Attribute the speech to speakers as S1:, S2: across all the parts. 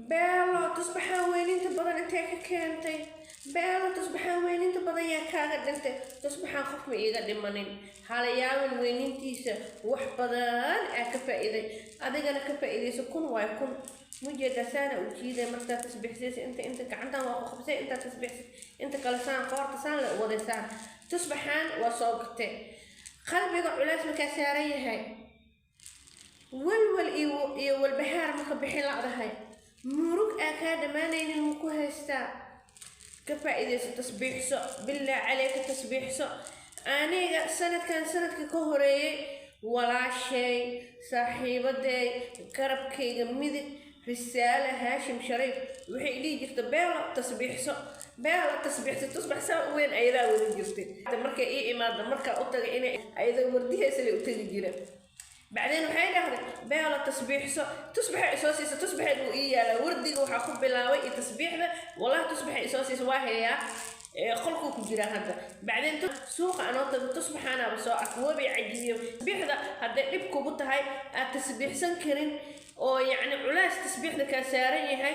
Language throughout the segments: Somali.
S1: Beelo, tusbaxaan weyninta badan intee ka keentay? Beelo, tusbaxaan weyninta badan yaa kaaga dhintay? Tusbaxaan qof ma iiga dhimanin. Halayaawin weynintiisa wax badan aa ka faa'iiday, adigana ka faa'iidayso. 1000 waay, 1000 mujeedaa saana u jiiday. Markaa tasbiixsaysa, inta gacantan waa ku qabsay, intaa tasbiixsay, inta kale saan qoorta saan la wadaysaan. Tusbaxaan waa soo gatay. Qalbiga culays markaa saaran yahay, walwal iyo walbahaar maka bixin la'dahay, murug aa kaa dhammaanaynin maku haystaa, ka faa'iidayso, tasbiixso. Bilaa caleyka, tasbiixso. Aniga sanadkan sanadka ka horeeyey, walaashay, saaxiibaday, garabkayga midig, Risaale Haashim Shariif, waxay dhihi jirta: "Beelo, tasbiixso, Beelo, tasbiixso." Tusbax saa u weyn ayadaa wada jirtay. Markay ii imaado, markaa u tagay, inay ayada wardihaysa lay u tegi jira. Bacdeen waxay dhahday: "Beelo, tasbiixso." Tusbaxay isoo siisa, tusbaxeed wuu ii yaalaa. Wardiga waxaa ku bilaabay iyo tasbiixda. Wallahi, tusbaxay isoo siisa waa hayaa, qolkuu ku jiraa hadda. Bacdeen suuqa anoo tago, tusbaxaanaaba soo arka, wabay cajibiyo. Tasbiixda hadday dhib kugu tahay, aad tasbiixsan karin, oo yacni culays tasbiixda kaa saaran yahay,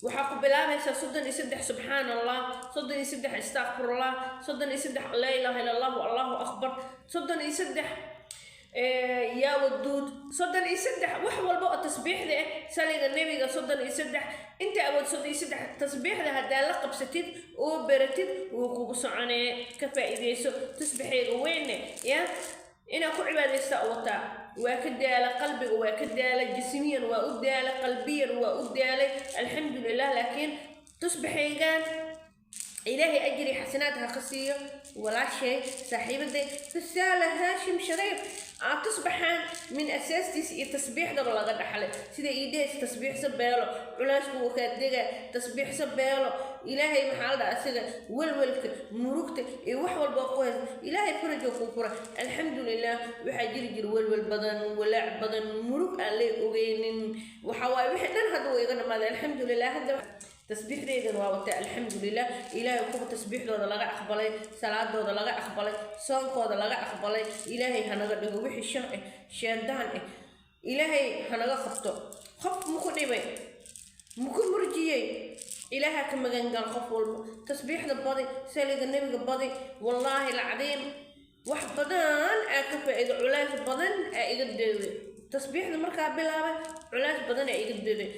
S1: waxaa ku bilaabaysaa 33 subxaan Allah, 33 istakfirullah, 33 laa ilaaha illa Allahu, Allahu akbar, 33 yaa waduud, 33, wax walba oo tasbiixda ah, saliga Nebiga 33, inta awood 33. Tasbiixda haddaa la qabsatid oo baratid, wuu kugu soconee. Ka faa'iidayso tasbiixeega weyne ya inaa ku cibaadaysta wataa. Waa ka daala qalbiga, waa ka daala jismiyan, waa u daala qalbiyan, waa u daalay, alxamdulilah. Laakiin tusbaxaygan Ilaahay ajri xasanaad ha ka siiyo walaashay, saaxiibaday, Risaala Haashim Shariif, aad tusbaxaan min asaastiisa iyo tasbiixdaba laga dhaxlay. Sida iidhees: "Tasbiixso Beelo, culaysku wuu kaa dega. Tasbiixso Beelo." Ilaahay maxaa la dhaha, asiga welwelka, murugta iyo wax walba oo ku haysta, Ilaahay farajo kuu fura, alxamdulilah. Waxaa jiri jira welwel badan, walaac badan, murug aan lay ogeynin. Waxa waaye wixii dhan hadda waa iga dhamaaday, alxamdulilah. Hadda tasbiixdeydan waa watay, alxamdulilah. Ilaahay kuwa tasbiixdooda laga aqbalay, salaadooda laga aqbalay, soonkooda laga aqbalay, Ilaahay hanaga dhigo. Wixii shar ah, sheedaan ah, Ilaahay hanaga qabto. Qof maku dhibay, maku murjiyey, Ilaaha ka magangal. Qof walba tasbiixda badi, saliga Nebiga badi. Wallaahi alcadiim, wax badan aa ka faa'iido, culays badan aa iga deeday. Tasbiixda markaa bilaabay, culays badan aa iga deeday.